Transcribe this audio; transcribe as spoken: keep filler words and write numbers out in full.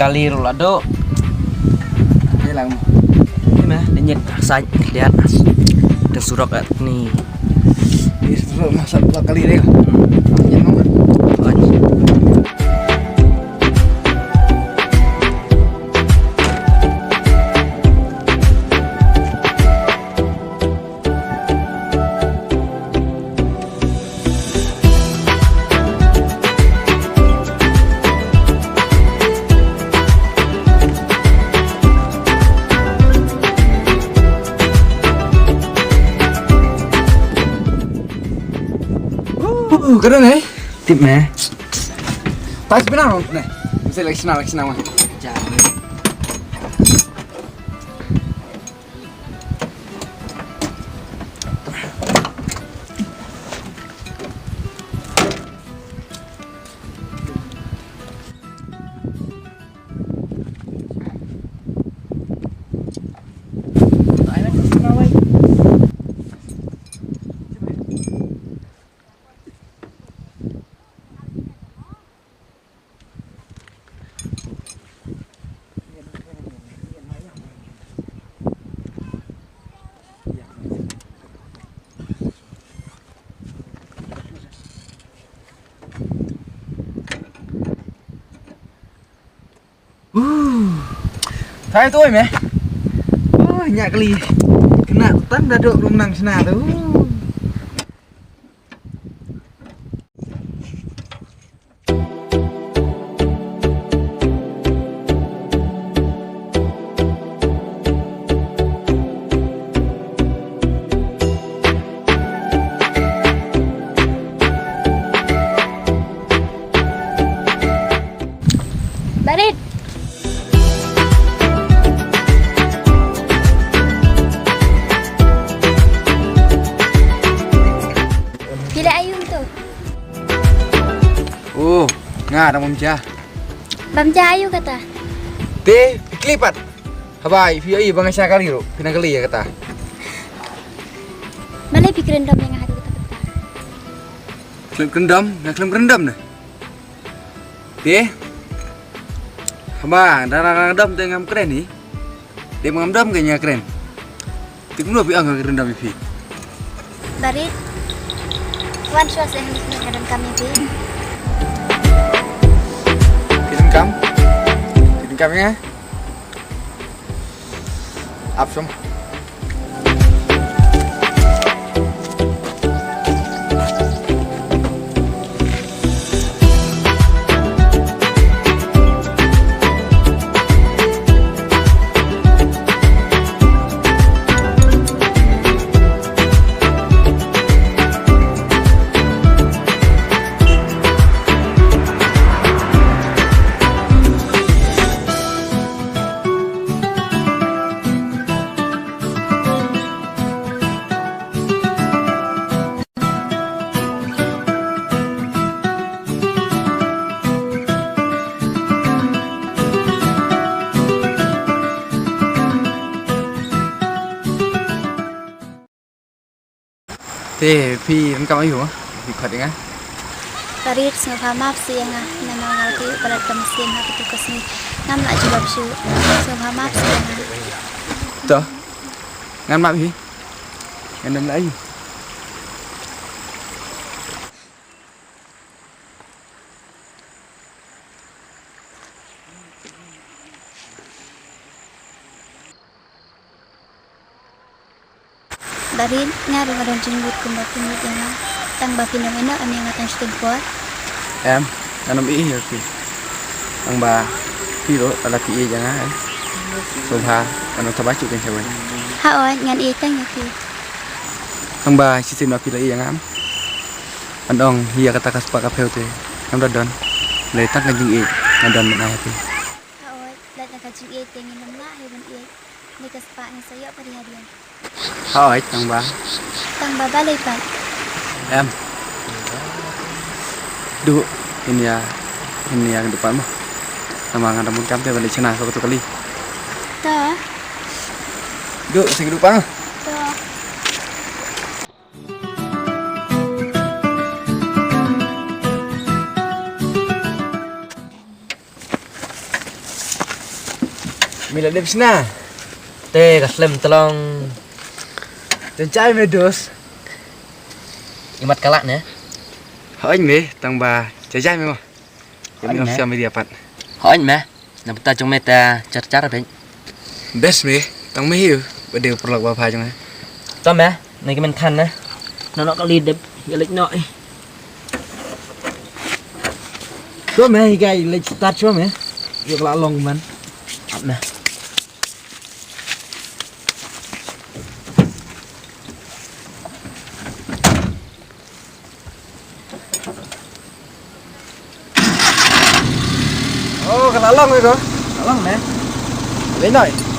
Kali ruh la dok. Ni lang. Ni mah, ni nyet sain liat. Teng surok ni. Ni surok masa dua kali deh. Nyet mah. Ka don eh? Tip ne. Pas bina ne. Mesti lagi senang, lagi senang mah. Thai tu me. Oh, nyak kali. Kena tang dadok rumnang sena tu. Barit. Phi la ayu tu? Oh, nga dang bam ja. Bam ja ayu kata? Te, phi kli pat. Haba phi ïohi ba nga shna kali ruh, phi nang kali ïa kata. Balei phi kren dom ïa nga ha kata kata? Khlem kren dom, nga khlem kren dom ne. Te. Haba da nga dom te ngam kren hi. Te ngam dom ke nga kren. Te kumno phi ong nga kren dom ïa phi? Barit. Wan shuwa seh, nga donkam ïa phi. Phi donkam? Phi donkam ïa nga? Ap shong. Te phi donkam aïu? Phi khot ïa nga. Barit, sngewbha map seh ïa nga. Namar nga la ïoh palat ka mynsiem ha katu ka sngi. Ngam lah jubab shuh. Sngewbha map seh ïa nga. To. Ngan map hi. Ngan ym lah aïu. Barit, nga ruh nga don jingmut kumba phi mut ïa nga. Tang ba phin ym ïehnoh em ïa nga tang shiteng por? Em, ngan ym ïeh ïa phi. Tang ba phi ruh lada phi ïeit ïa nga, em. Sngewbha, ngan ym thaba shuh kein shawei. Hooid, ngan ïeit tang ïa phi. Tang ba shisien ba phi la ïeit ïa nga, em. Ban ong ïa kata ka spah ka phew te ngam da don. Lei tang ka jingïeit nga don ban ai ha phi. Hooid, lait na ka jingïeit te ngin ym lah hi ban ïeit. Lei ka spah ngin sa ïoh pat ha riang. Hooid, tang ba. Tang ba balei pat? Em. Duh, ngin ïa, ngin ïa kynduh pat mo. Namar nga dang bun kam te ban leit shna sa katu kali. To. Duh, sa kynduh pat mo. To. Mi la dep sna. Te ka slem tlong. Jan jai me dos. Imat kalak ne. Hoi me tang ba jai jai me mo. Hoi me. Siam media pat. Hoi me. Na bata jong me ta char char be. Bes me tang me hiu. Bade perlok ba pha jong me. Tang me. Na ki men than ne. Na no ka li dep. Ya lek no. Shuwa me hi kai lek start shuwa me. Ïa ka la long man. Ap me. Oh, ka la long ko. Ka long me. Lek noi.